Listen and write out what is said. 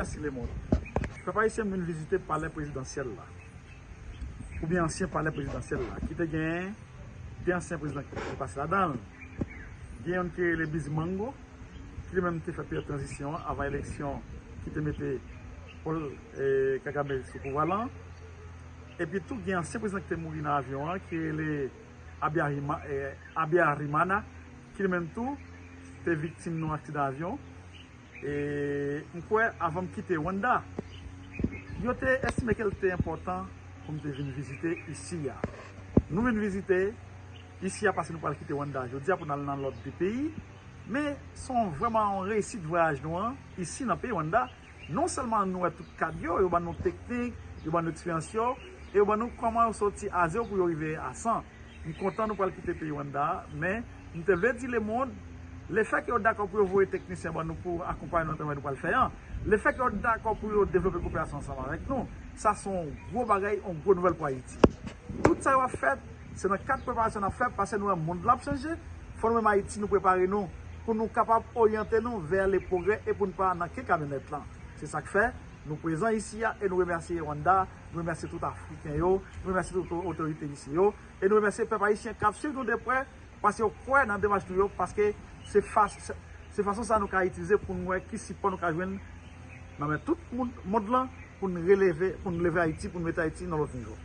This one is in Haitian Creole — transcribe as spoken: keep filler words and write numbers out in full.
Mèsi lemonn. Pèp ayisyen, m vin vizite palè prezidansyèl la, oubyen ansyen palè prezidansyèl la, ki te gen de ansyen prezidan ki te pase ladan l. Gen youn ki rele Bizimango, ki li menm te fè peryòd tranzisyon an avan eleksyon ki te mete Paul eh, Kagame sou pouvwa lan. Epi tou, gen ansyen prezidan ki te mouri nan avyon an, ki rele Habyarimana, ki li menm tou te viktim nan aksidan avyon. E m kwè, avan m kite Rwanda, yo te estime ke l te enpòtan pou m te vin vizite isi a. Nou vin vizite isi a paske nou pral kite Rwanda jodi a pou n al nan lòt de peyi. Men se yon, vrèman yon reyisit vwayaj nou an isi nan peyi Rwanda. Non sèlman nou wè tout kad yo, yo ban nou teknik, yo ban nou eksperyans yo, e yo ban nou kòman yo soti a zewo pou yo rive a san. M kontan nou pral kite peyi Rwanda a, men m te vle di lemonn, lefè ke yo dakò pou yo voye teknisyen ban nou pou akonpaye nou nan travay nou pral fè an, lefè ke yo dakò pou yo devlope koperasyon ansanm avèk nou, sa se yon gwo bagay, yon gwo nouvèl pou Ayiti. Tout sa yo ap fèt, se nan kad preparasyon n ap fè, paske nou wè mond lan ap chanje, fò nou menm Ayiti nou prepare nou pou nou kapab oryante nou vè le progrès e pou n pa nan ke kamyonèt lan. Se sa k fè nou prezan isi a e nou remèsye Rwanda, nou remèsye tout Afriken yo, nou remèsye tout otorite isi yo, e nou remèsye pèp ayisyen k ap swiv nou de prè, paske yo kwè nan demach nou yo, paske se fas, se, se fason sa nou ka itilize pou nou wè ki sipò nou ka jwenn nan men tout moun, mond lan, pou n releve, pou n leve Ayiti, pou n mete Ayiti nan lòt nivo.